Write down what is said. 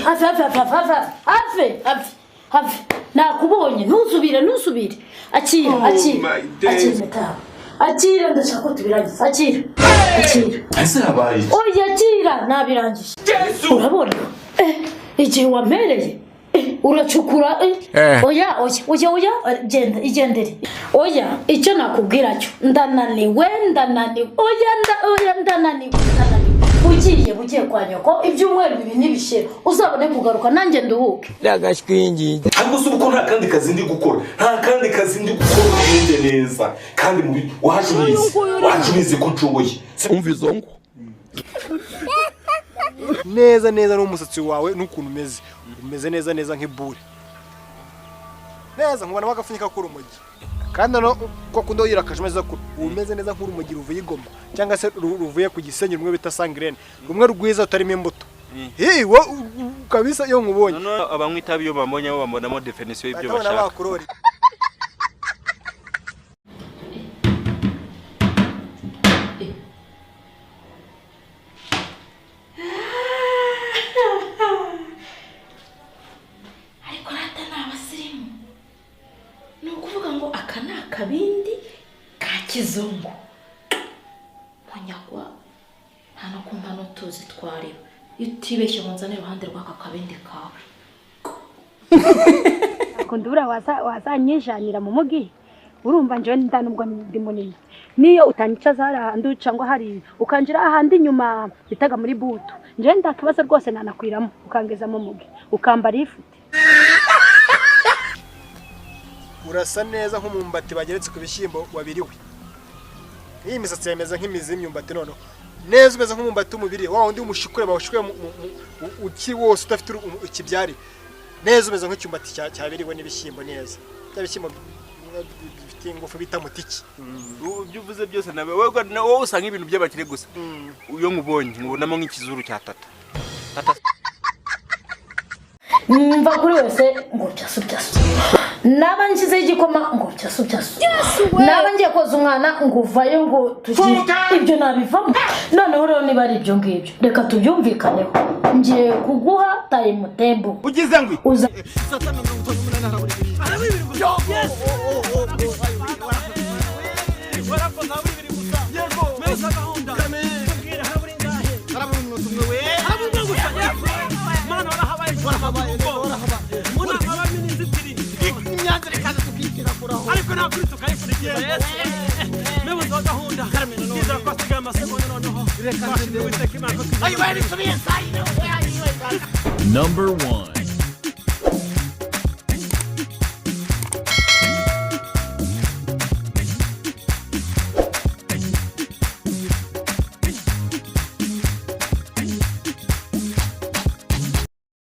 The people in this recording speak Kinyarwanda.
Have, have, have, have, have, have, have, have! Nakubonye, ntusubire, ntusubire. Akira, akira, akira impeta yawe, akira. Ndashaka ko tubirangiza. Akira, akira. Ese habaye iki? Oya, akira, nabirangije. Urabona igihe wampereye, uracukura. Oya, oya, oya, oya, genda, igendere. Oya, icyo nakubwira cyo, ndananiwe, ndananiwe. Oya, oya, ndananiwe, ndananiwe. Ugiye, ugiye kwa nyoko, ibyumweru 2 nibishira uzabone kugaruka, nanjye nduhuke. Ariko se ubu ko nta kandi kazi ndi gukora, nta kandi kazi ndi gukora, ugende neza kandi mubi waje ubizi, waje ubizi ko nshoboye. Umva izo ngo. Neza neza n'umusatsi wawe n'ukuntu umeze, umeze neza neza nk'ibure neza, nkubonamo agapfunyika k'urumogi. Kandi noneho ko akunda yirakaje ameze ko umeze neza nk'urumogi ruvuye i Goma cyangwa se ruvuye ku Gisenyi, rumwe bita sangirene, rumwe rwiza rutarimo imbuto. Hi wo kabisa iyo nkubonye. Noneho abanywa itabi iyo bambonye, bo bambonamo definition y'ibyo bahita babona bashaka. Bakurori. Ariko rata ni abasirimu, ni ukuvuga ngo aka ni akabindi ka kizungu. Munyagwa nta no kumpa n'utuzi twariwe. Iyo utibeshye ngo nzane iruhande rw'aka kabindi kawe. Kundura wazanyijanira mu mugi. Urumva njyewe nda nubwo ndi munini, niyo utanyicaza hari ahandi cyangwa hari ukanjira ahandi inyuma bitaga muri butu, njyewe nda kibazo rwose, nanakwiramo ukangeza mu mugi ukambara ifute. Urasa neza nk'umwumbati bageretse ku bishyimbo wabiriwe. Iyi misatsi yameze nk'imizi y'imyumbati. Noneho neza umeze nk'umwumbati w'umubiri wa wundi w'umushikure bawushikuye ukiri wose udafite ikibyari. Neza umeze nk'icyumbati cyabiriwe n'ibishyimbo, neza bya bishyimbo bimwe bifite ingufu bita mutiki. Ibyo uvuze byose nawe wowe usanga ibintu by'abakire gusa. Iyo nkubonye nkubonamo nk'ikizuru cya tata tata. Mva kuri wese ngo byasu byasu, naba nshyizeho igikoma ngo byasu byasu, naba ngiye koza umwana ngo uvayo ngo tugire ibyo, nabivamo. Noneho rero niba ari ibyo ngibyo, reka tubyumvikaneho. Ngiye kuguha timetable. Ugize ngo uza. Number one.